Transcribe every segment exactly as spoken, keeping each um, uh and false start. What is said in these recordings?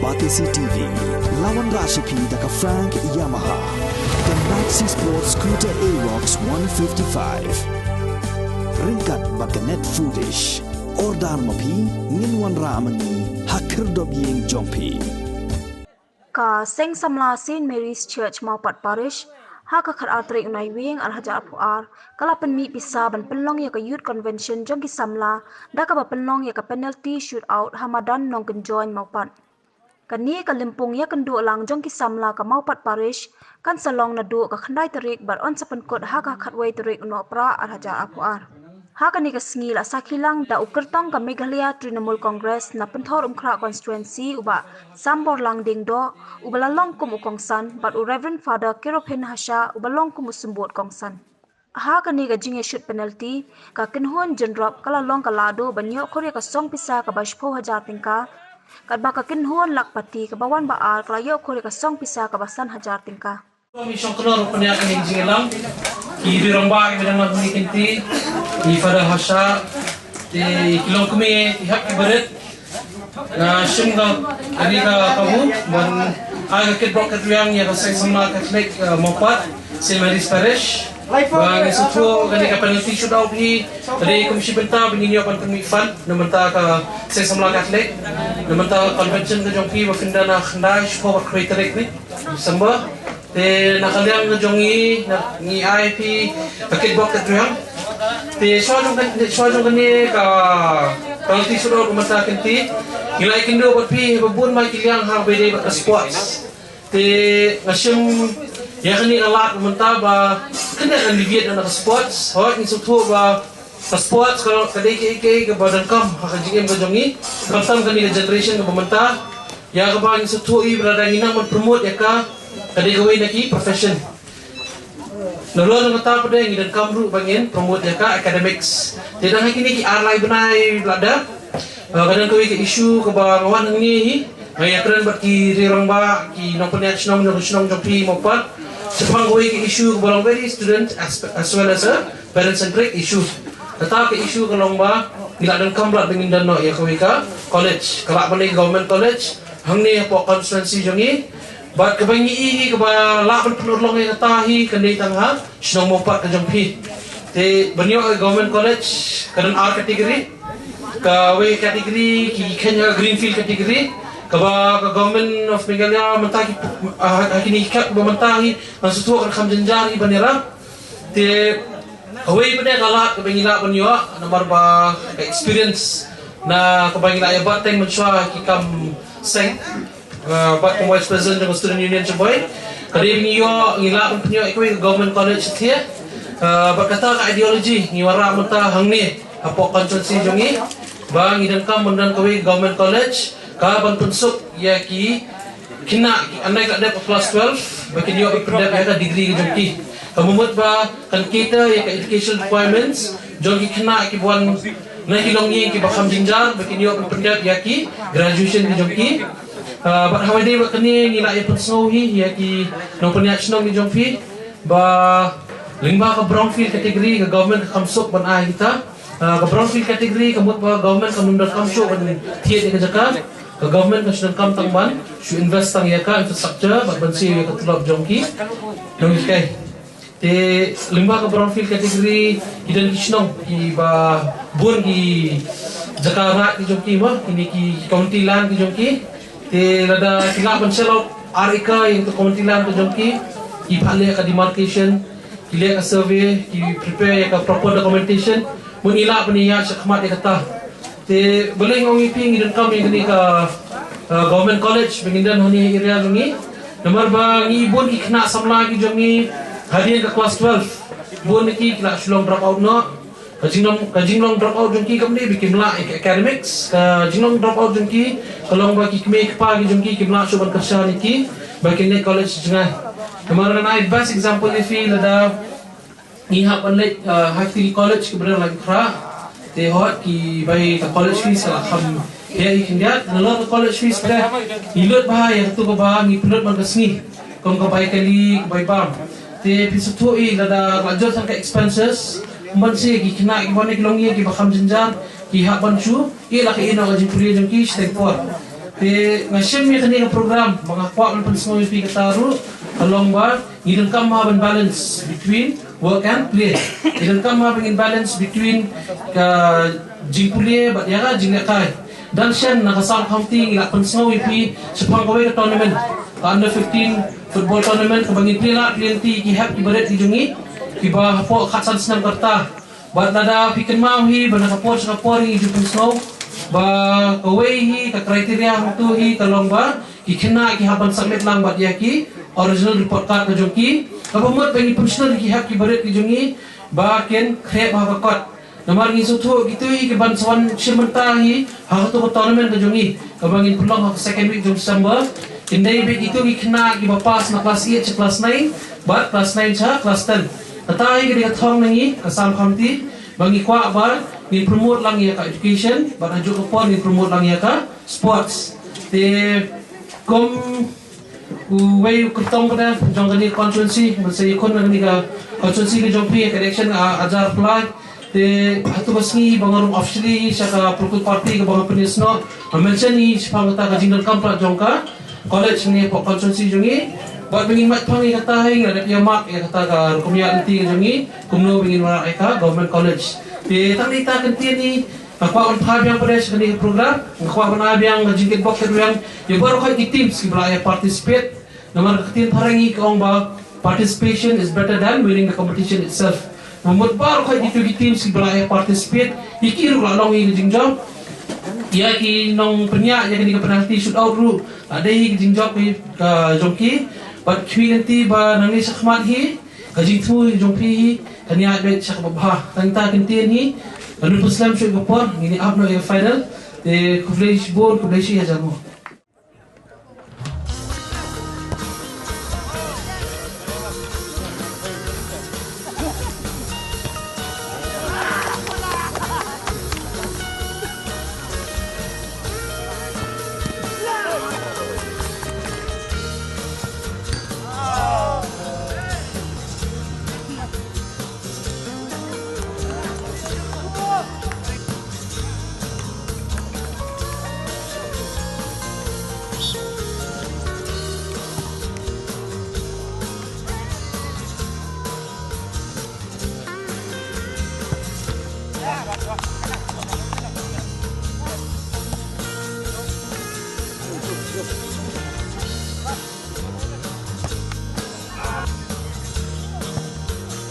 R T C T V, la wanrah sha phi da ka Frank Yamaha, ka Maxi Sport Scooter Aerox one fifty-five. Ryngkat bad ka Net Foodish. Order ma phi, ngin wanrah ma ngi ha khyrdop ïing jong phi. Ka Seng Samla Saint Mary's Church Mawpat Parish, ha ka khatar tarik u Naiwieng ar hajar arphew ar, ka la pynmih pisa ban pynlong ïa ka Youth Convention jong ki samla, da kaba pynlong ïa ka penalty shootout ha madan Nongkynjoin Mawpat. Kane ka lympung ïakynduh lang jong ki samla ka Mawpat Parish, kan sa long naduh ka khyndai tarik bad yn sa pynkut ha ka khatwei tarik u Nohprah ar hajar arphew ar. Ha kane ka sngi la sakhi lang da u kyrtong ka Meghalaya Trinamool Congress na Pynthorumkhrah Constituency u Bah Samborlang Diengdoh, uba la long kum u kongsan, bad u Reverend Father Kerophin Hasha, uba long kum u symbud kongsan. Ha kane ka jingïashut penalty, ka kynhun jynrop ka la long ka lahduh ban ïoh khur ïa ka song pisa kaba shiphew hajar tyngka, katba ka kynhun lakpati kaba wan ba ar ka la ïoh khur ïa ka song pisa kaba san hajar tyngka. Ïa shong kynor u pynïaid kane ka jingïalang. Ki dei rangbah kiba dang wan ha kane ka kynti, i Father Hasha, te ki longkmie, ki hep ki barit. Nga shim ka, kane ka kabu ban ai ka kitbok kitrwiang ïa ka Seng Samla Katholik, eh, Mawpat, Saint Mary's Parish. Ba ngin sngewthuh kane ka penalty shootout hi ka dei kum shi bynta ba ngin ïoh ban pynmih fund na bynta ka Seng Samla Katholik, na bynta ka convention ka jong phi ba phin don ha khyndai, shiphew bad khatwei tarik ni December. Te na ka liang ka jong ngi, na ngi ai phi ka kitbok kitrwiang. Te shuwa jong ka, shuwa jong kane ka penalty shootout ka mynta ka kynti, ngi la ïakynduh bad phi ha ba bun ba ki liang ha ba ïadei bad ka sports. Te nga shim ïa kane ka lad mynta ba kane ka alleviate na ka sports. Hooid, ngi sngewthuh ba ka sports ka, ka dei kaei kaei kaba donkam ha ka jingim ka jong ngi. Khamtam kane ka generation kaba mynta, ïa kaba ngi sngewthuh hi ba lada ngi nang ban promote ïa ka, ka dei kawei na ki profession. Nalor jong kata pat de ngi donkam ruh ba ngin promote ïa ka academics. Te dang ha kine ki ar lai bnai ba la dep, eh, ka don kawei ka issue kaba nga wan hangne hi, nga ïakren bad ki rangbah, ki nongpynïaid shnong jong ka shnong jong phi Mawpat shaphang kawei ka issue kaba long very student as, as well as a parent centric issue. Kata ka issue ka long ba ngi la donkam lad ba ngin don noh ïa kawei ka college, ka lah ban dei government college hangne hapoh constituency jong ngi. Bad kaba ngi i hi kaba lah ban pynurlong ïa kata hi ka dei tang ha shnong Mawpat ka jong phi. Te ban ïoh ïa government college ka don ar category. Kawei category ki kheiñ ha greenfield category, kaba ka Government of Meghalaya mynta ki, ah, ha kine ki khep ba mynta hi, nga sngewthuh ka kham jynjar hi ban ïarap. Te kawei pat de ka lad kaba ngi lah ban ïoh namar ba ka experience na kaba ngi la ïa bat teng mynshuwa ki kam seng, uh, bad kum Vice President jong ka Student Union Sheboygan. Ka dei ba ngi ïoh, ngi lah ban pynïoh ïa kawei ka government college shathie. Uh, bad kata ka ideology ngi wanrah mynta hangne hapoh constituency jong ngi ba ngi donkam ban don kawei ka government college kaban pynsuk ïa ki khynnah, ki, ynda ki la dep class twelve, ba kin ïoh ban pyndep ïa ka degree ka jong ki. Ka mut ba kan cater ïa ka education requirements jong ki khynnah kiba wan na ki longïing kiba kham jynjar, ba kin ïoh ban pyndep ïa ki graduation ka jong ki. Ah, bad ha kaba ïadei bad kane ngi la ïa pynsngew hi ïa ki nongpynïaid shnong ki jong phi ba lyngba ka brownfield category ka government ka kham suk ban ai kita. Ah, ka brownfield category ka mut ba government kam donkam shuh ban thied ïa ka jaka. Ka government ka shu donkam tang ban shu invest tang ïa ka infrastructure bad ban siew ïa ka tulop jong ki nonghikai. Te lyngba ka brownfield category ki don ki shnong kiba bun ki jaka raid ki jong ki, mo, kine ki community land ki jong ki. Te lada ki lah ban sell out ar acre ïa ka community land ka jong ki, ki phah leh ka demarcation, ki leh ka survey, ki prepare ïa ka proper documentation, mynta ngi lah ban ïa shakhmat ïa kata. Te balei nga ong ïa phi ngi donkam ïa kane ka, uh, government college ba ngin don hangne ha area jong ngi. Namar ba ngi bun ki khynnah samla ki jong ngi hadien ka class twelve, bun na ki ki la shu long drop out noh. Ka jinglong, ka jinglong drop out jong ki kam dei ba kim lah ïa ka academics. Ka jinglong drop out jong ki ka long ba ki kmie kpa ki jong ki kim lah shuh ban kyrshan ïa ki ba kin leit college jngai. Namar ngan ai best example ïa phi, lada ngi hap ban leit, uh, ha kine ki college kiba don la ki khrah. Te hooid ki bai ka college fees ka la kham ïa i khyndiat, nalor ka college fees te ngi lut bha ïa katu kaba ngi pynlut man ka sngi, kum ka bai kali, ka bai bam. Te phi sngewthuh i lada la jot tang ka expenses, ym ban siew, ki khynnah kiba na ki longïing kiba kham jynjar ki hap ban shu ïeh la ka ïeh noh ka jingpule jong ki shiteng por. Te nga shim ïa kane ka program ba nga kwah ban pynsngew ïa phi kata ruh ka long ba ngi donkam ha ban balance between work and play. Ngi donkam ha ban ngin balance between ka jingpule bad ïa ka jinglehkai. Dang shen na ka Assam County ngi la pynsngew ïa phi shaphang kawei ka tournament, ka under fifteen football tournament kaba ngin plie lad plie lynti ïa ki hep ki barit ki jong ngi kiba hapoh khatsan snem ka rta. Bad lada phi kynmaw hi ba na ka por sha ka por ngi ju pynsngew ba kawei hi ka criteria hangto hi ka long ba ki khynnah ki hap ban submit lang bad ïa ki original report card ka jong ki. Kaba mut ba ngi pynshlur ïa ki hep ki barit ki jong ngi ba kin khreh ha ka kot. Namar ngi sngewthuh kito hi ki ban sa wan shim bynta hi ha kato ka tournament ka jong ngi kaba ngin pynlong ha ka second week jong December. Kin dei beit kito ki khynnah kiba pass na class eight sha class nine bad class nine sha class ten. Kata hi ka dei ka thong na ngi ka Assam County ba ngi kwah ba ngin promote lang ïa ka education bad ha juh ka por ngin promote lang ïa ka sports. Te kum uwei u kyrtong pat jong kane ka constituency, ban sa ïakhun na kane ka constituency ka jong phi ha ka election, ah, hajar pynlait. Te hato ka sngi ba nga rung officially sha ka political party kaba nga pynïasnoh, nga mention hi shaphang kata ka jingdonkam pat jong ka college hangne hapoh constituency jong ngi. Bad ba ngin mad pang ïa kata hi, nga dep ïa mark ïa kata ka rukom ïaid lynti ka jong ngi kumno ba ngin wanrah ïa ka government college. Te tang ita ka ktien hi, nga kwah ban phah biang pat sha kane ka program, nga kwah ban ai biang ka jingkyrkhu kyrdoh ïa baroh ki teams kiba la ïa participate. Namar ka ktien phareng hi ka ong ba participation is better than winning the competition itself. Namar baroh kito ki teams kiba la ïa participate, ïa ki ruh la long hi ka jingjop. Ïa ki nongpynïaid ïa kane ka penalty shootout ruh la dei hi ka jingjop ka jong ki. Bad khmih lynti ba nangne shakhmat hi ka jingthmu jong phi hi kan ïaid beit sha kaba bha. Tang ita ka ktien hi, kan ym pynslem shuh ïa ka por, ngin ïa ap noh ïa ka final. Te khublei shibun, khublei shi hajar nguh.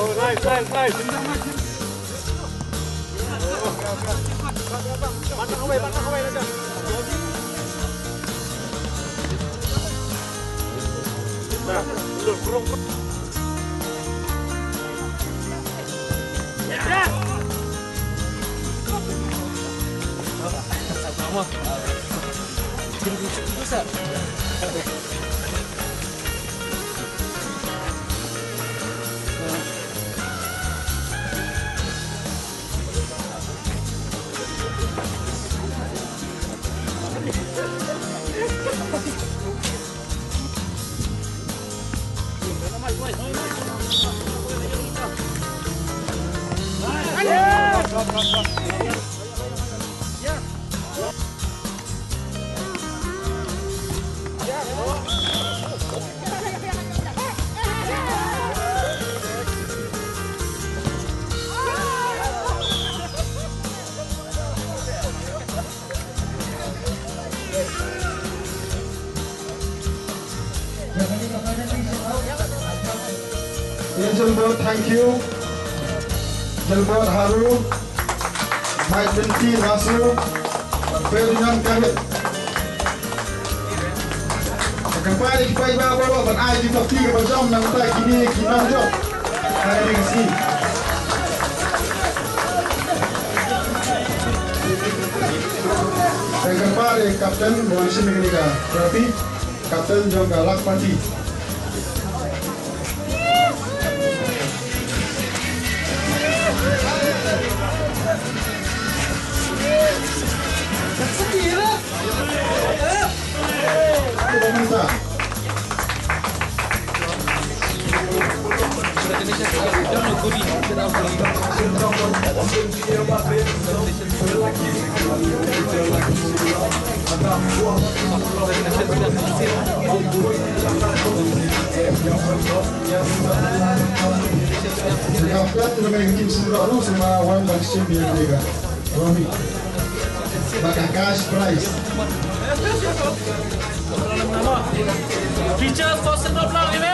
Oh, nice, nice, nice. Angel Board, thank you. Angel Board, Haru. Mike Binti, Rasu. Pedro Nyan Kahit. Ka kyrpad ïa ki paidbah baroh ban ai ki trophy kaba jam na bynta kine ki nongjop. Hai, ring si. Ka kyrpad ïa ka captain ba wan shim ïa kane ka trophy. Captain jong ka Lakh Party. Kapten na ka tim Sumdroh ruh sa wan ban shim ïa ka Romi. Bad ka cash prize. Teachers for Sumdroh Blang,